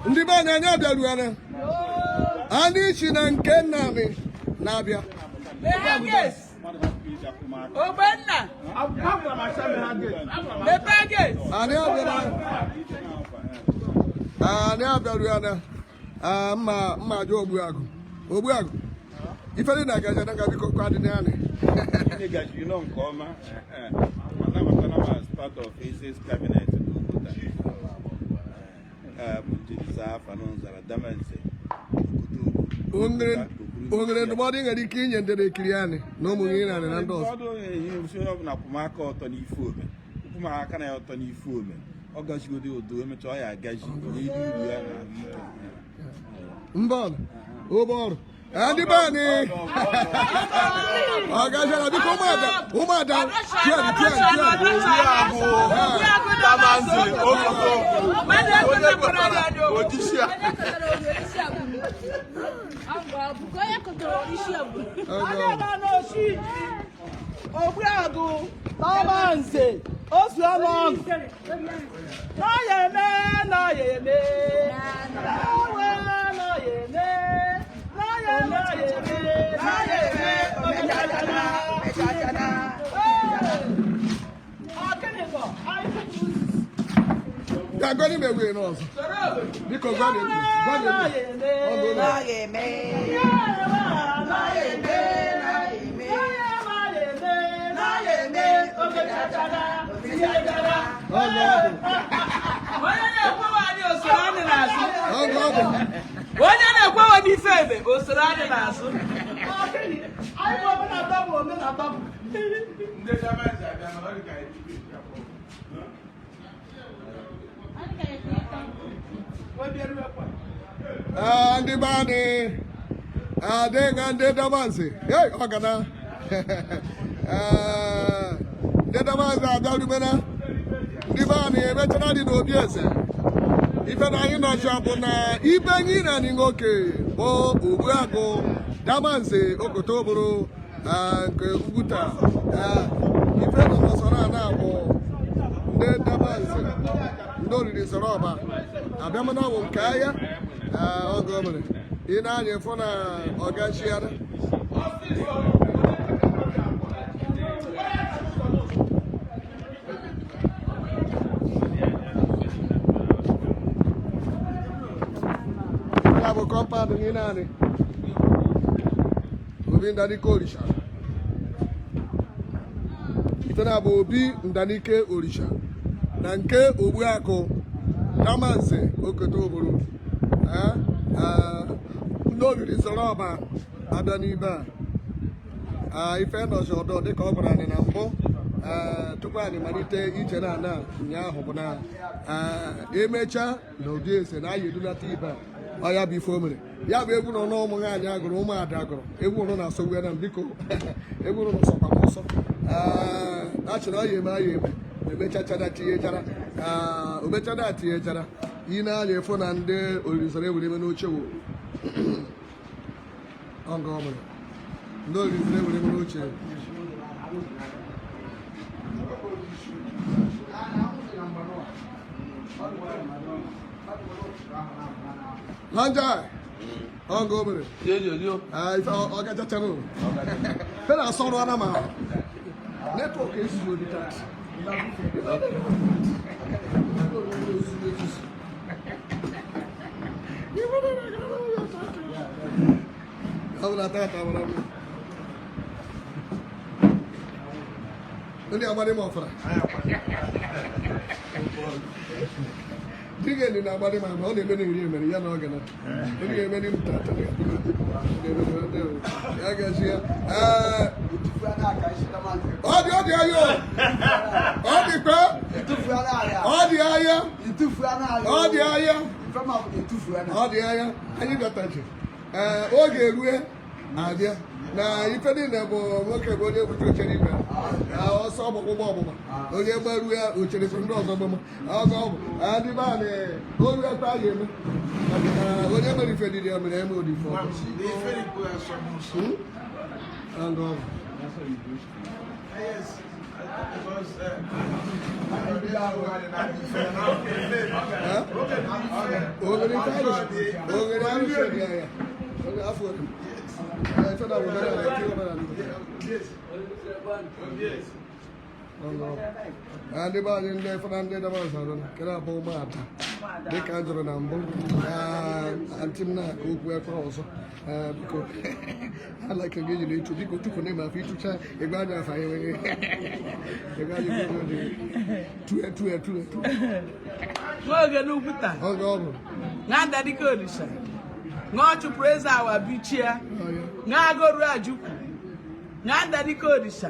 Ndị be anyị, anyị abịaruola. Anyị si na nke nna anyị na-abịa. Ogbenna, mepee gate. Anyị abịara, anyị abịaruola. Mma mma ajụ Ogbuagụ. Ogbuagụ, ife dị na gaja na biko kwa dị naanị. Ndị gachiri nọ nke ọma, anabatara m as part of Eze's cabinet n'Oguta. Bụ njirisa afa nzara Damanze. O nwere ndụmọdụ ị nwere ike inye ndị na-ekiri anyị na ụmụ gị na ndị ọzọ? Ndụmọdụ enye osi onye ọbụla kwụmaka ọtọ n'ife ome, kwụmaka aka na ya ọtọ n'ife ome. Ọ gazigodi odo, emechaa ọ ya agazi n'ihu uru ya na ahụike. Mbọ ụbọ ọrụ ndị be anyị ọ gachara. Biko, ụmụada, ụmụada, tiari tiari tiari. Damanze Ogogo onye kpatara ojisi a. Onye nọ n'oshi Ogbuagụ Damanze ozu ọnụ ọgụ n'ọya eme, n'ọya eme, ewe n'ọya eme, n'ọya eme, n'ọya eme, n'ọya eme, omechachana. Ee, ọkịnị bụ anyị kwupụrụ. Ya gwa n'ime egwu n'ọzọ. Biko, gwa n'egwu, gwa n'egwu. Ọ bụ na eme. Ọ bụ ọ bụ. Onye na-ekwewe anyị osoro anyị n'azụ. Ọ bụ ọ bụ. Onye na-ekwewe n'ife ebe osoro anyị n'azụ. Anyị bụ omenala bụ omenala bụ. Ndị Damanze abịa na ọ dị ka ebido. Ndị be anyị adịghị ndị Damanze. Hey, ọgana. Ndị Damanze abịarubena. Ndị be anyị emechara dị n'obi eze. Ife na anyị nọcha bụ na ibe anyị na anyị nwoke bụ Ogbuagụ Damanze Okotoburu nke Ugwuta. Ife nọ n'ọsọrọ a na-abụ ndị Damanze, ndị oriri sọrọ ọba abịamana bụ nke ahịa oge o mere ị na-anya ịfụ na ọgachiara. Ya bụ compound gị naanị Obi Ndanike Orisha. Ife na-abụ Obi Ndanike Orisha na nke Ogbuakụ Damanze Okotoburu. Ndị oriri sọrọ ọba abịa n'ibe a. Ife nọchi ọdọ dịka ọ gwara anyị na mbụ tupu anyị malite ije na ana ụnyaahụ bụ na emechaa na obi eze na anyị edunata ibe a. Ọ ya bụ ife o mere. Ya bụ egwu nọ n'ụmụ nwaanyị agụrụ, ụmụada agụrụ egwu ụrụ na-asọgbu ya na biko egwu ụrụ na-asọkwa m ọsọ. A chịrị ọ ya eme, ya eme emechachara tinyechara omechara tinyechara. Ị na-anya efu na ndị oriri sọrọ ewere eme n'oche wo ọgọ ọ mere ndị oriri sọrọ ewere eme n'oche. Lanja ọgọ o mere. Ife ọ gachachara o fe na-asọ ọrụ ana ma network ezuzu obi taa. Ọ bụ na tata mara mma. Ndị agbadị m ọfara dịgeni na-agbadị m ama ọ na-eme na iri emere ya na ọ gana ndị ga-eme n'im tata ya gazi ya. Ee, ọ dị ahịa o. Ọ dị kwe, ọ dị ahịa, ọ dị ahịa, ọ dị ahịa. Anyị bịatachi. Ee, oge erue abịa na ife niile bụ nwoke bụ onye bute ochere ibe na ọsọ ọgbụgbọ ọgbụgba onye gbaruo ya ochere so ndị ọzọ gbama ọgọ ọ bụ adịbe a na olu ekwe a ga-eme maka na onye mere ife dịrị ya mere eme odife ọzọ. Ọgọ ọ bụ. Eh? Oghere ife arụsị, oghere arụsị dị ya. Oghere afọ ole? Eh, ife na omenala, ife omenala. Ah, ndị be anyị, ndị fana, ndị daba ọzọ kere abụ ụmụada dịka a jụrụ na mbụ. Ah, aunty m na-aka okwu ekwe ọzọ. Ah, biko, alaka gị jiri ịtụ, biko, tupu na ịma afọ ịtụcha ego anya afa enweghị ego anyị ego dị tue tue tue tue. Nwaoge n'Ugwuta. Oge ọ bụ. Ṅa dike Olisa ṅa chụpụrụ eze awa bichie. Ṅa agoru ajukwu ṅa ndadike Olisa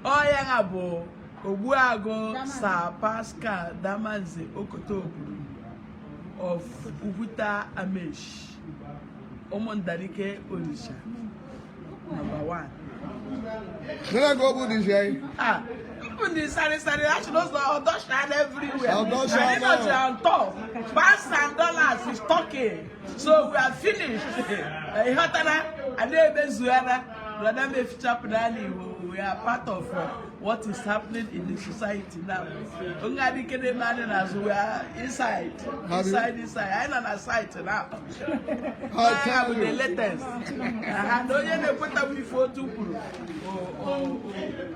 ọya ṅa bụ Ogbuagụ Sir Pascal Damanze Okotogburu of Ugwuta Amechi, Ụmụndarike Olisa number 1. Nene ka ọ bụ dị anyị. Ah, people dey sáré sáré, actually those are Odoshan everywhere. Odoshan. And they on top. Pounds and dollars is talking. So we are finished. Ịghọtara? Ada emezughara. Brother mefichapụrụ Igbo. We are part of what is happening in the society now. Onye adịke na-eme anyị n'azụ, we are inside. Inside, inside. Anyị nọ na site now. I tell bụ the you. latest. Aha, na onye na-ekwetaghị ife otu kwuru,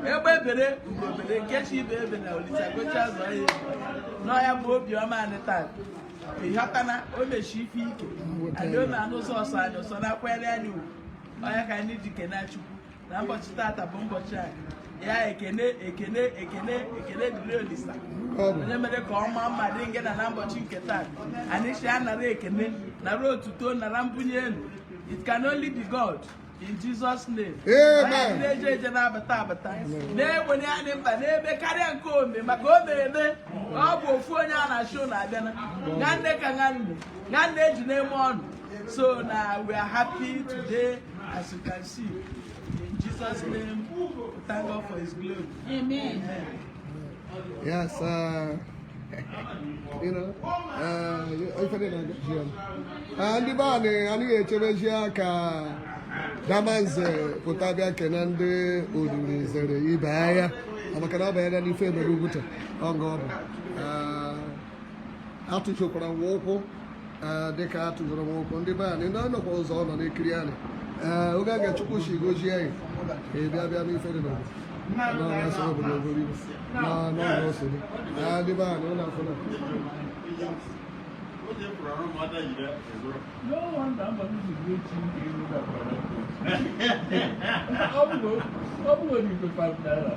egbe bere ugo bere, nke chi ibe ebe na Olisa gocha azụ ya n'ọya bụ obiọma anyị taa. Ịghọtana o mechi ife ike adị ome anụ ụzọ ọsọ anyị ọsọ na-akwanyere anyị ugwu ọya ka anyị ji kene Chukwu na ụbọchị tata bụ ụbọchị a ya. Ekene, ekene, ekene, ekene dịrị Olisa Ọ bụ. Onye mere ka ọma mma dị nge na na ụbọchị nke taa. Anyị si anara ekene, nara otuto, nara mbunye elu. It can only be God, in Jesus' name. Amen. Onye na-eje eje na-abata abata na-egbenye anyị mba n'ebe karịa nke ome maka o mere eme. Ọ bụ ofu onye a na-achụ na-abịana nwanne ka nwanne nwanne eji n'eme ọnụ. So na we are happy today, as you can see. In Jesus' name, thank God for his glory. Amen. Yes, ife dị na ji ya. Ah, ndị be anyị, anyị ga-echebezi aka Damanze pụta bịa kene ndị oriri zere ibe anya maka na ọ banyere n'ife emere Ugwuta ọgụ ọ bụ. Ah, atụchokwara m ụkwụ, ah, dịka atụjọrọ m ụkwụ. Ndị be anyị, ndị nọkwa ụzọ ọ nọ na-ekiri anyị. Ee, oge a ga-echukwu si gozie anyị ka ị bịa bịa n'ife dị n'obodo n'ọrụ obodo obodo ibu na n'ọrụ ose dị. Ah, ndị be anyị, ụlọ afọ na No wonder I'm going to go to you that product. Ọ bụrụ na 5 naira.